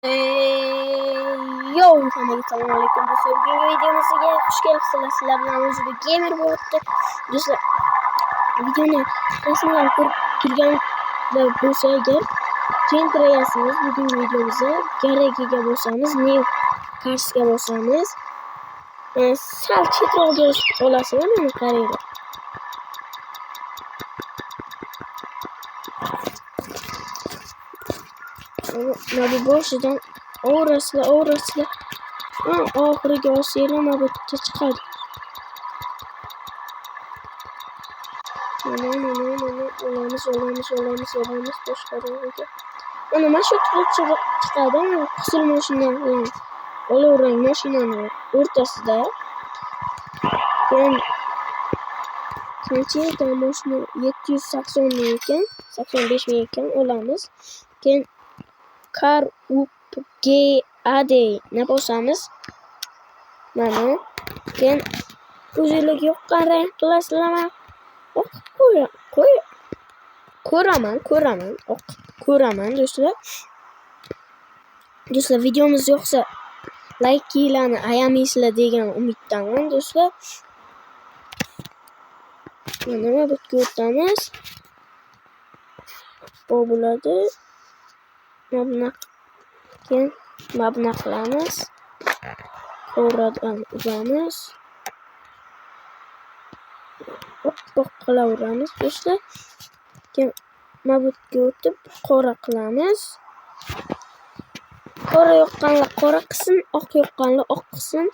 Yo, hammaga assalomu alaykum do'stlar. Bugungi videomizga xush kelibsizlar. Sizlar bilan o'zida gamer bo'lyapti. Do'stlar, videoni rasmidan ko'rib turganlar bo'lsa agar, Gentrayasimiz bugungi videomizda garajiga bosamiz, New Carsga bosamiz. Sal chetroqga olasizlar, mana qaranglar. Mana bu boshidan orasida oxiriga olsanglar mana bu yerda chiqadi. Mana olamiz boshqaruvga. Mana shu yerda chiqadi. Mana qizil mashina bilan olov rang mashinani o'rtasida. Keyin qancha ekan mashina? 780 ming ekan, 85 ming ekan olamiz. Keyin Car Up G A D ni bosamiz. Mana keyin o'zingizga yoqqan rang qilasizlarmi? Oq qo'y ko'raman, oq ko'raman do'stlar. Do'stlar, videomiz yoqsa like'larni ayamaysizlar degan umiddaman do'stlar. Mana bu yerga o'tamiz. Bu bo'ladi. Mana keyin mana qilamiz. Qo'radan uramiz. Oppoq qilaveramiz do'stlar. Keyin mana bu yerga o'tib qora qilamiz. Qora yoqqanlar qora qilsin, oq yoqqanlar oq qilsin.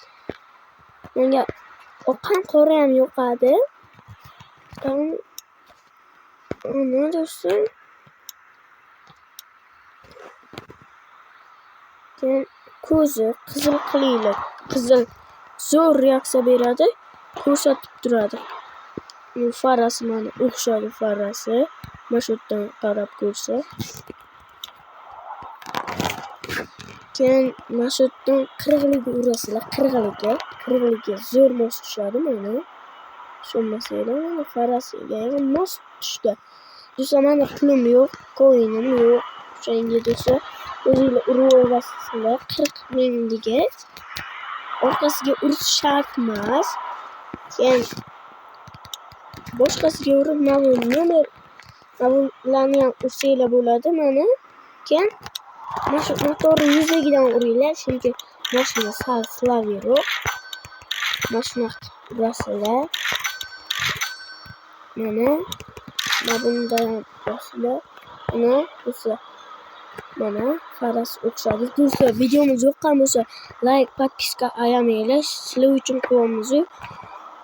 Menga oq ham qora ham yoqadi. Mana do'stlar. Keyin ko'zi qizil qilinglar. Qizil zo'r reaksiya beradi, ko'rsatib turadi. Bu farasi mana o'xshadi farasi. Mana shu yerdan qarab ko'rsa. Keyin mana shu yerdan 40liga urasizlar, 40liga. 40liga zo'r mos tushadi mana. Tushunmasanglar, mana farasiga ham mos tushdi. Do'stlar, mana pulim yo'q, koinim yo'q. O'shanga do'stlar, o'zinglar uraverasizlar 40 mingliga. Orqasiga urish shart emas. Keyin boshqasiga urib, mana bu nomer, mana bularni ham ursanglar bo'ladi mana. Keyin mana shu motorni yuzagidan uringlar, chunki mashina sal slaviroq. Mana shunaqa urasizlar. Mana bundan ham urasizlar. Mana do'stlar. Mana farasi o'xshadi. Do'stlar, videomiz yoqqan bo'lsa, like, podpiska ayamanglar. Sizlar uchun qo'yamiz.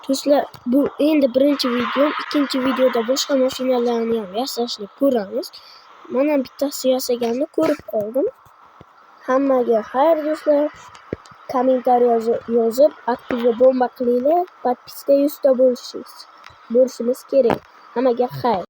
Do'stlar, bu endi birinchi videom. Ikkinchi videoda boshqa mashinalarni ham yasashni ko'ramiz. Mana bittasi yasaganini ko'rib qoldim. Hammaga xayr do'stlar. Kommentariy yozib, aktiv bomba qilinglar. Podpiska 100 ta bo'lishimiz kerak. Hammaga xayr.